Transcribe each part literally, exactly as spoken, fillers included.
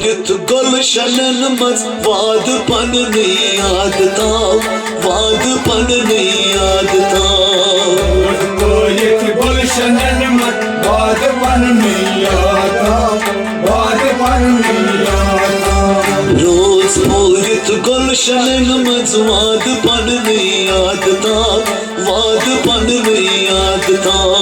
یتھ گلشنن منٛز وعدٕ پننُے یاد تھاو، وعدٕ پننُے یاد تھاو۔ روز پٲرِتھ گلشنن منٛز وعدٕ پننُے یاد تھاو، وعدٕ پننُے یاد تھاو۔ روز پٲرِتھ گلشنن منٛز وعدٕ پننُے یاد تھاو، وعدٕ پننُے یاد تھاو۔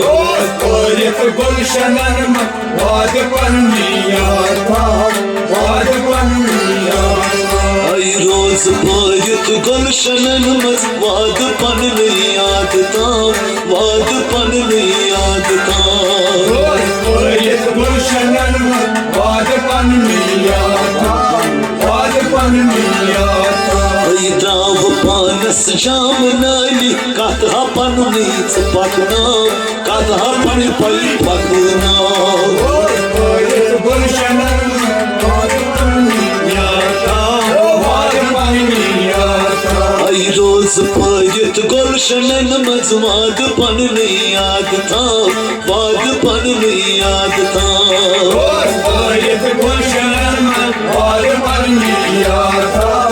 روز پٲرِتھ گلشنن منٛز وعدٕ پننُے یاد تھاو، وعدٕ پننُے یاد تھاو۔ اے روز پٲرِتھ گلشنن منٛز وعدٕ پننُے یاد تھاو، وعدٕ پننُے یاد تھاو۔ روز پٲرِتھ گلشنن منٛز وعدٕ پننُے یاد تھاو، وعدٕ پننُے یاد تھاو۔ اے ترٛاو پانس جام نٲلی، کتھ ہا پننُے ژٕ پکناو، کتھ ہا پننُے پکناو۔ روز پٲرِتھ گلشنن منٛز وعدٕ پننُے یاد تھاو، وعدٕ پننُے یاد تھاو۔ اے روز پٲرِتھ گلشنن منٛز وعدٕ پننُے یاد تھاو، وعدٕ پننُے یاد تھاو۔ روز پٲرِتھ گلشنن منٛز وعدٕ پننُے یاد تھاو،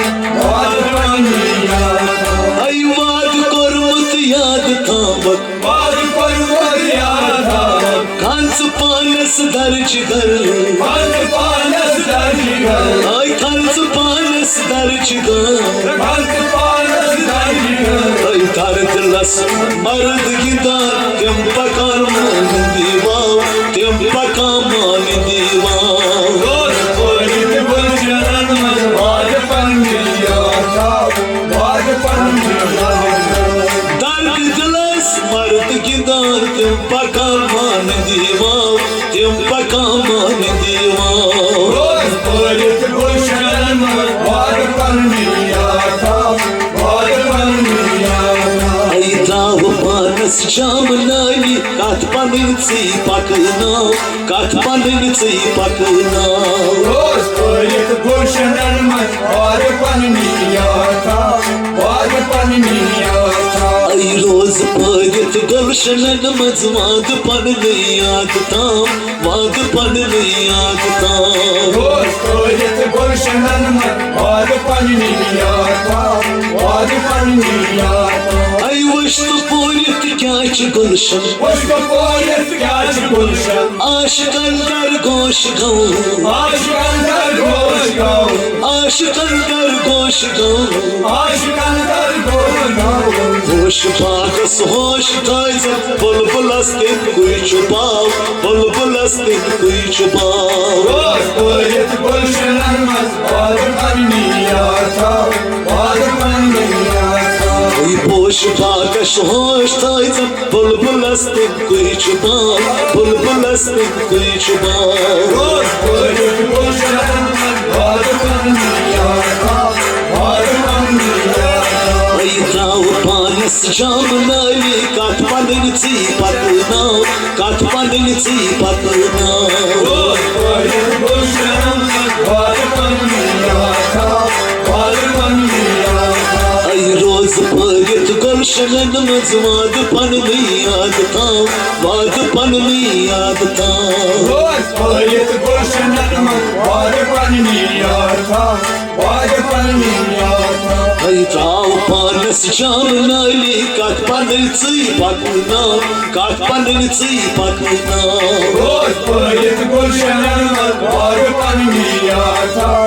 وعدٕ پننُے یاد تھاو۔ اے وعدٕ کوٚرمُت یاد تھاوکھ، وعدٕ کوٚرمُت یاد تھاوکھ۔ کھن ژٕ پانس درجہِ گر، کھن ژٕ پانس درجہِ گر۔ اے کھن ژٕ پانس درجہِ گر، کھن ژٕ پانس درجہِ گر۔ اے درد لس مرد گِنٛدان، تِم پکان مٲنۍ دیواو، تِم پکان مٲنۍ دیواو۔ روز پٲرِتھ گلشنن منٛز وعدٕ پننُے یاد تھاو، وعدٕ پننُے یاد تھاو۔ درد دلس مرد گِنٛدان، تِم پکان مٲنۍ دیواو، تِم پکان مٲنۍ دیواو۔ روز پٲرِتھ گلشنن منٛز وعدٕ پننُے یاد تھاو، وعدٕ پننُے یاد تھاو۔ اے ترٛاو پانس جام نٲلی، کتھ پنٕنۍ ژٕے پکناو، کتھ پنٕنۍ ژٕے پکناو۔ روز پٲرِتھ گلشنن منٛز وعدٕ پننُے یاد تھاو، وعدٕ پننُے یاد تھاو۔ اے روز پٲرِتھ گلشنن منٛز وعدٕ پننُے یاد تھاو، وعدٕ پننُے یاد تھاو۔ روز پٲرِتھ گلشنن منٛز وعدٕ پننُے یاد تھاو، وعدٕ پننُے یاد تھاو۔ اے وُچھ تہٕ پوٗرِتھ کیٛاہ چھِ گلشن، وُچھ تہٕ پوٗرِتھ کیٛاہ چھِ گلشن۔ عاشقن کر گوش گاو، عاشقن کر گوش گاو، عاشقن کر گوش گاو۔ عاشقن کر گوش گاو۔ ہوش باغس ہوش تھٲیزٮ۪ن، بلبلس تِم کُے چھُپاو، بلبلس تِم کُے چھُپاو۔ روز پٲرِتھ گلشنن منٛز وعدٕ پننُے یاد تھاو، وعدٕ پننُے یاد تھاو۔ ہے پوش باغس ہوش تھٲیزٮ۪ن، بلبلس تِم کُے چھُپاو، بلبلس تِم کُے چھُپاو۔ روز پٲرِتھ گلشنن منٛز وعدٕ پننُے یاد تھاو، وعدٕ پننُے یاد تھاو۔ ہے ترٛاو پانس جام نٲلی، کتھ پنٕنۍ ژٕے پکناو، کتھ پنٕنۍ ژٕے پکناو۔ روز پٲرِتھ گلشنن منٛز وعدٕ پننُے یاد تھاو، وعدٕ پننُے یاد تھاو۔ اے روز پٲرِتھ گلشنن منٛز وعدٕ پننُے یاد تھاو، وعدٕ پننُے یاد تھاو۔ روز پٲرِتھ گلشنن منٛز وعدٕ پننُے یاد تھاو، وعدٕ پننُے یاد تھاو۔ ہے ترٛاو پانس جام نٲلی، کتھ پنٕنۍ ژٕے پکناو، کتھ پنٕنۍ ژٕے پکناو۔ روز پٲرِتھ گلشنن منٛز وعدٕ پننُے یاد تھاو،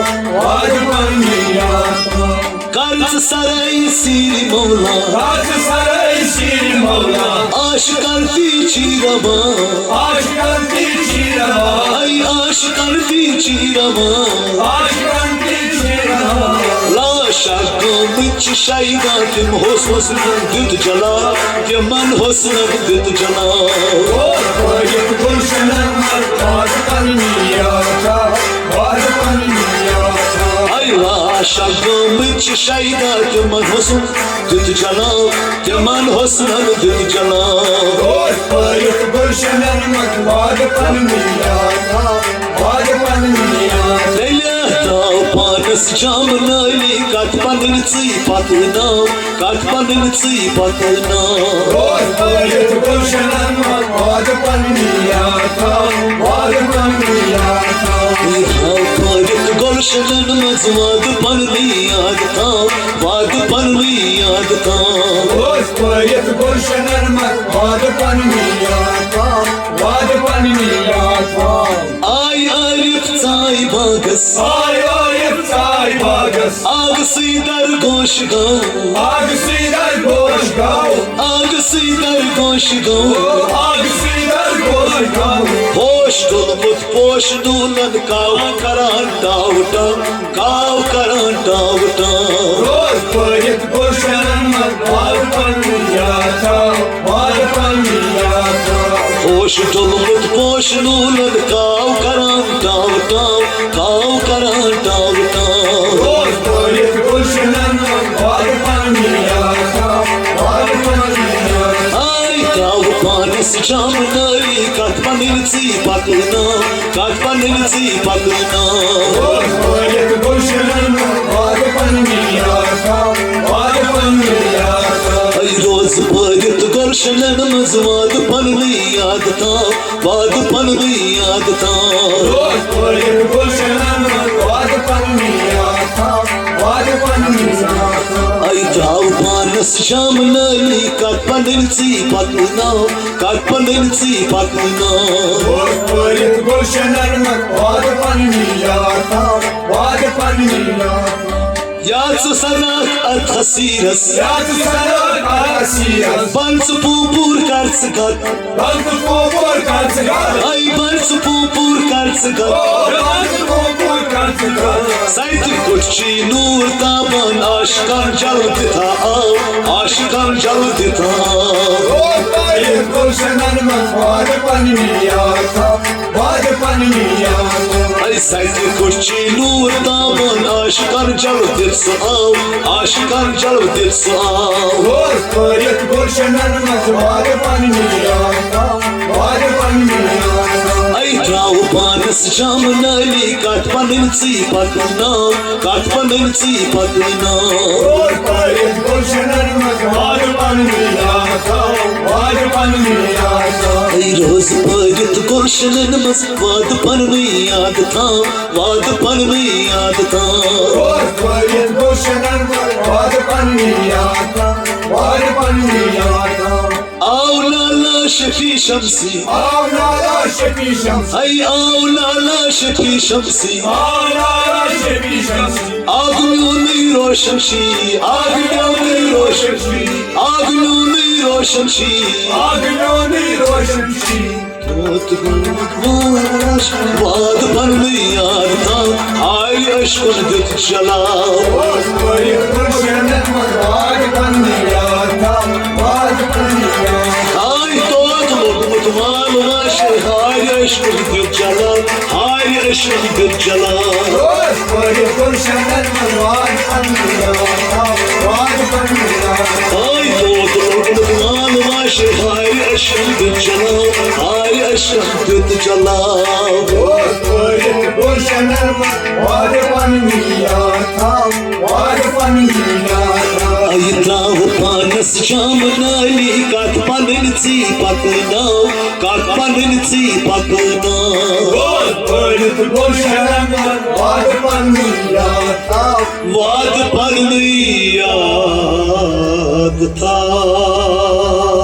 وعدٕ پننُے یاد تھاو۔ کر ژٕ سرٲے سیٖرِ مولا، کر ژٕ سرٲے سیٖرِ مولا۔ عاشقن تہِ چھی روا، عاشقن تہِ چھی روا۔ اے عاشقن تہِ چھی روا، عاشقن تہِ چھی روا۔ لا شک گٲمٕتۍ چھِ شیدا، تِم حسنن دیُت جلال، تِمن حسنن دیُت جلال۔ روز پٲرِتھ گلشنن منٛز وعدٕ پننُے یاد تھاو، وعدٕ پننُے یاد تھاو۔ اے لا شک گٲمٕتۍ چھِ شیدا، تِمن حسن دیُت جلال، تِمن حسنن دیُت جلال۔ روز پٲرِتھ گلشنن منٛز وعدٕ پننُے یاد تھاو، وعدٕ پننُے یاد۔ تیٚلہِ ترٛاو پانس جام نٲلی، کتھ پنٕنۍ ژٕے پکناو، کتھ پنٕنۍ ژٕے پکناو۔ روز پٲرِتھ گلشنن منٛز وعدٕ پننُے یاد تھاو، وعدٕ پننُے یاد تھاو۔ ہے ہاو گُلشنن منٛز وعدٕ پننی یاد تھاو، وعدٕ پننی یاد تھاو۔ روز پٲرِتھ گُلشنن منٛز وعدٕ پننی یاد تھاو، وعدٕ پننی یاد تھاو۔ آے عارف ژاے باغس، آے عارف ژاے باغس۔ آگہٕ سٕے درگوش گوٚو، آگہٕ سٕے درگوش گوٚو۔ آگہٕ سٕے درگوش گوٚو۔ آگہٕ سٕے درگوش گوٚو۔ ہوش ڈوٚلمُت پوش نوٗنن کاو کران ٹاو ٹاو، کاو کران ٹاو ٹاو۔ روز پٲرِتھ گُلشنن منٛز وعدٕ پننی یاد تھاو، وعدٕ پننی یاد تھاو۔ ہوش ڈوٚلمُت پوش نوٗنن کاو کران ٹاو ٹاو، کاو کران ٹاو ٹاو۔ روز پٲرِتھ گُلشنن منٛز وعدٕ پننی یاد تھاو، وعدٕ پننی یاد تھاو۔ آے ترٛاو پانس جام نٲلی، کتھ پنٕنۍ ژٕے پکناو، کتھ پنٕنۍ ژٕے پکناو۔ روز پٲرِتھ گُلشنن منٛز وعدٕ پننی یاد تھاو، وعدٕ پننی یاد تھاو۔ اے روز پٲرِتھ گُلشنن منٛز وعدٕ پننی یاد تھاو، وعدٕ پننی یاد تھاو۔ روز پٲرِتھ گُلشنن منٛز وعدٕ پننی یاد تھاو، وعدٕ پننی یاد تھاو۔ اے ترٛاو پانس جام نٲلی، کتھ پنٕنۍ ژٕے پکناو، کتھ پنٕنۍ ژٕے پکناو۔ روز پٲرِتھ گُلشنن منٛز وعدٕ پننی یاد تھاو، وعدٕ پننی یاد تھاو۔ یا ژٕ سناکھ اتھ حسیرس، یا ژٕ سناکھ اتھ حسیرس۔ بن ژٕ پوپور کر ژٕ گت، بن ژٕ پوپور کر ژٕ گت۔ اے بن ژٕ پوپور کر ژٕ گت۔ او بن ژٕ پوپور کر ژٕ گت۔ سیدِ کُٹھچی نوٗر تابان عاشقن جلوٕ دِتھ آو، عاشقن جلوٕ دِتھ آو۔ روز پٲرِتھ گُلشنن منٛز وعدٕ پننی یاد تھاو، وعدٕ پننی یاد تھاو۔ اے سیدِ کُٹھچی نوٗر تابان عاشقن جلوٕ دِتھ سُہ آو، عاشقن جلوٕ دِتھ سُہ آو۔ روز پٲرِتھ گُلشنن منٛز وعدٕ پننی یاد تھاو، وعدٕ پننی یاد تھاو۔ اے ترٛاو پانس جام نٲلی، کتھ پنٕنۍ ژٕے پکناو، کتھ پنٕنۍ ژٕے پکناو۔ روز پٲرِتھ گُلشنن منٛز وعدٕ پننی یاد تھاو، وعدٕ پننی یاد تھاو۔ اے روز پٲرِتھ گُلشنن منٛز وعدٕ پننی یاد تھاو، وعدٕ پننی یاد تھاو۔ روز پٲرِتھ گُلشنن منٛز وعدٕ پننی یاد تھاو، وعدٕ پننی یاد تھاو۔ آو لالا شفیع شمسی، آو لالا شفیع شمسی۔ اے آو لالا شفیع شمسی، آو لالا شفیع شمسی۔ آگ میونٕے روشن شی، آگ میونٕے روشن شی، آگ میونٕے روشن شی، آگ میونٕے روشن شی۔ توتہِ گوٚمُت ووش، وعدٕ پننُے یاد تھاو، آے عشقن دیُت جلاو۔ روز پٲرِتھ گُلشنن منٛز وعدٕ پننُے یاد تھاو، وعدٕ پننُے یاد تھاو۔ آے توتہِ لوٚگمُت وال واش، آے عشقن دیُت جلاو، آے عشقن دیُت جلاو۔ روز پٲرِتھ گُلشنن منٛز وعدٕ پننُے یاد تھاو، وعدٕ پننُے یاد تھاو۔ آے توتہِ لوٚگمُت وال واش، آے عشقن دیُت جلاو، آے عشقن دیُت جلاو۔ روز پٲرِتھ گُلشنن منٛز وعدٕ پننُے یاد تھاو، وعدٕ پننُے یاد تھاو۔ اے ترٛاو پانس جام نٲلی، کتھ پنٕنۍ ژٕے پکناو، کتھ پنٕنۍ ژٕے پکناو۔ روز پٲرِتھ گُلشنن منٛز وعدٕ پننُے یاد تھاو، وعدٕ پننُے یاد تھاو۔